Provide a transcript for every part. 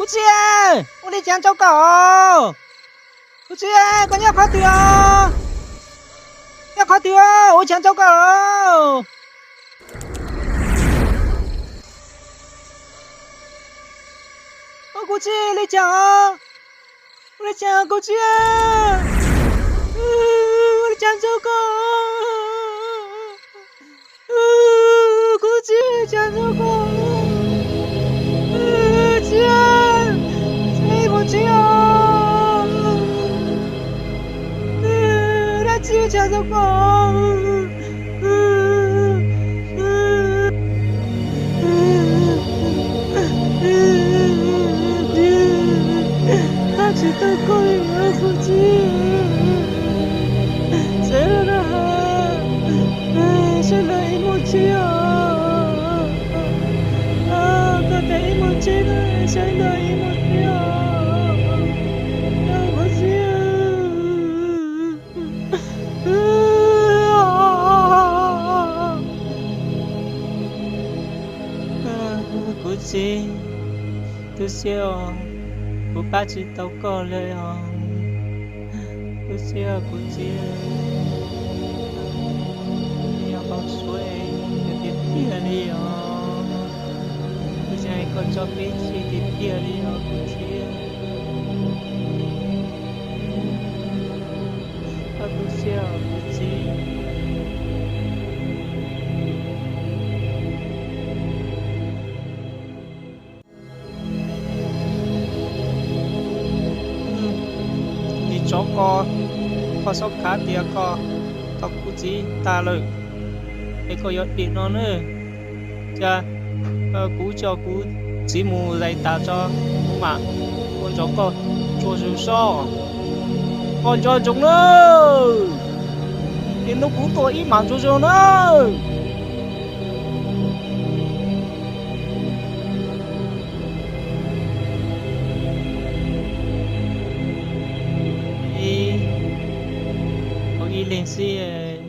Txiv, ua li cas rau koj? Kuv txiv, koj nyob qhov twg os? Nyob qhov twg os? Ua cas rau koj? Kuv txiv, li cas os? Ua li cas kuv txiv? Ua li cas rau koj? Kuv txiv, cas rau koj? Txiv, txiv, mus txiv os. Dab tsi cas rau koj? Pab tsis tau koj li os kuv txiv. Txiv, sawv daws ib mus txiv os. Koj tias ib mus txiv na, sawv daws ib mus txiv os. Kuv txiv. Kuv txiv, tu siab os, kuv pab tsis tau koj li os. Tu siab os kuv txiv, yog npau suav tiag tiag li os. Kuv txiv, koj tso peb tseg tiag tiag li os kuv txiv. Koj tu siab os kuv txiv. Nim tsov ko, koj xob khav tias koj tau kuv txiv tag lawm, es koj yuav dim no na. Cia kuv coj kuv txiv mus zais tas tso, kuv mam ua nrog koj tsuag zog sob. Koj nco ntsoov na, es hnub kuv tuaj ib mam ntsuag zog na. Ib leeg xwb,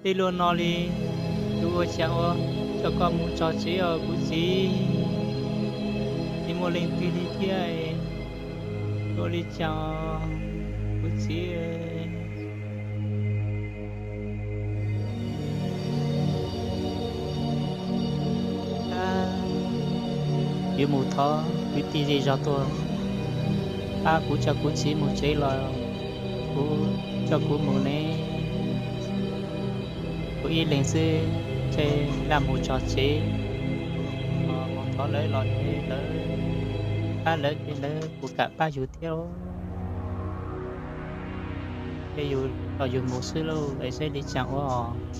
tej luag no li, yuav ua cas ua, coj koj mus tso tsev os kuv txiv. Tsis muaj leej twg li thiab, ua li cas kuv txiv. Yuav mus thov kwv tij zej zog tuaj pab kuv coj kuv txiv mus tsev los kuv, coj kuv mus ne. Kuv ib leeg xwb, ces laj mus tso tsev, mus thov lawv los ces lawv pab lawv ces lawv kuj kam pab yus thiab. Ces yus los yus mus xwb lauj, es saib li cas ua os.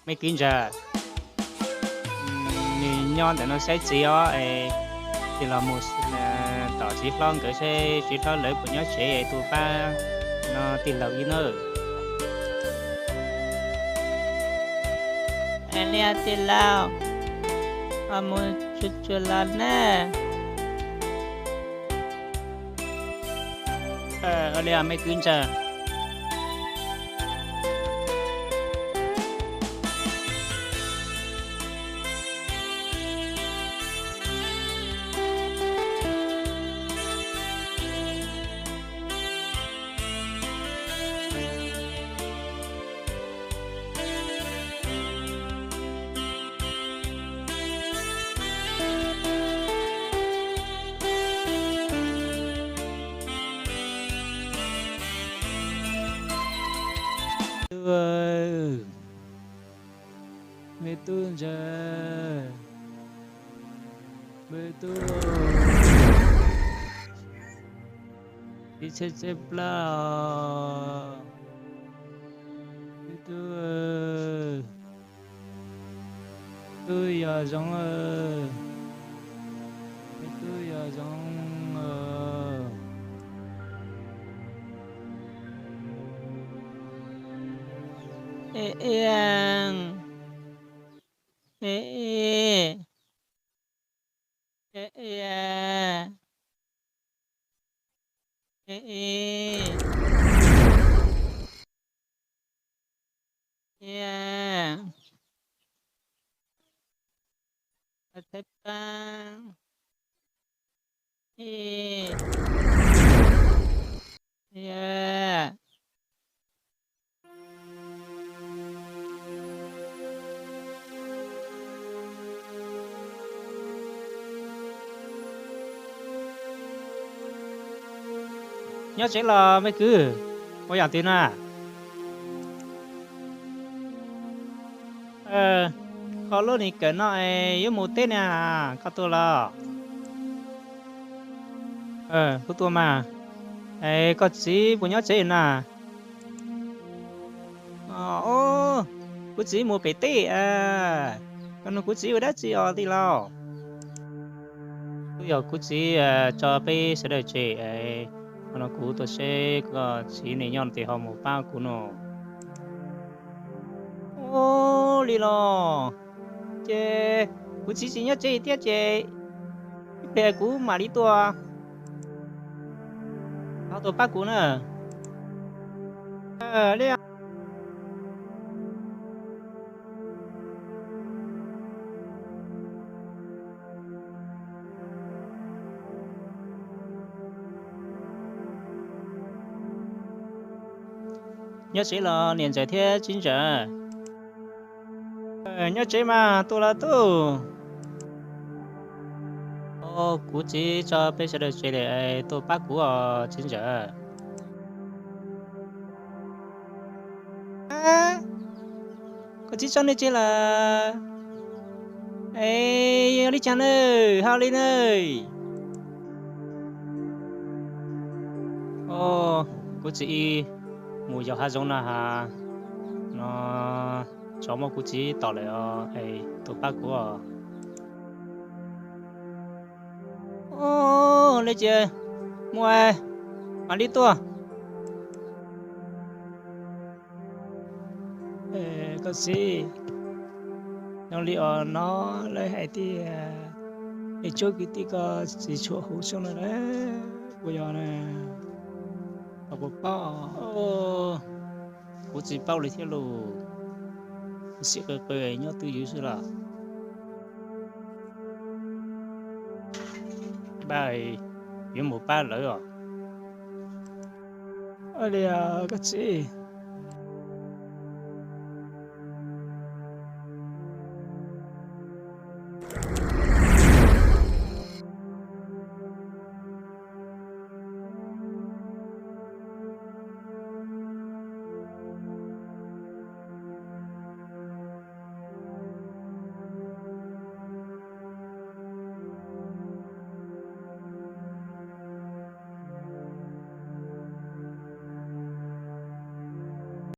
Me kwv ntxawg, nws nyob ntawm no saib txiv os, es cia los mus tom txiv hlob nkawd seb txiv hlob lawv puas nyob tsev es tuaj pab no tij laug ib nawb. Li tij laug, mus tsuag tsuag los na. Li me kwv ntxawg. Me tub ntxawg, me tub, txiv tshaib tshaib plab os, me tub. Yog zoo, me tub yog zoo. E, e, e, e, e, e, e, e, e, e, e, Nyob tsev los me kwv, ua yam twg na? Koj lub nis kawm no es yuav mus teb ne, koj tuaj los? Kuv tuaj mas. Es koj txiv puas nyob tsev na? Kuv txiv mus pem teb. Koj nug kuv txiv ua dab tsi os tij laug? Twb yog kuv txiv tso peb sawv daws tseg, no kuv tuaj seb koj txiv ne nyob no ces ho mus pab kuv no. Ua li los, ces kuv txiv tsis nyob tsev thiab ces ib pliag kuv mam li tuaj, ho tuaj pab kuv na. Nyob tsev los niam ntxawm thiab txiv ntxawm? Nyob tsev mas tuaj los tuaj. Kuv txiv tso peb sawv daws tseg lawm, tuaj pab kuv os txiv ntxawm. Koj txiv tso nej tseg lawm? Es yog li cas na, hais li na. Kuv txiv mus yos hav zoov na has, no tsov muab kuv txiv tom lawm os, es tuaj pab kuv os. Ua li ces mus, mam li tuaj. Koj txiv, zoo li os no lawv hais tias, es tsob kwv tij koj txiv tshuav hauv xyoo no na, puas yog na? Koj puas paub? Kuv tsis paub li thiab lauj, kuv xim qw qw nyob twj ywm xwb los. Pab, yuav mus pab lawv os. Ua li koj txiv,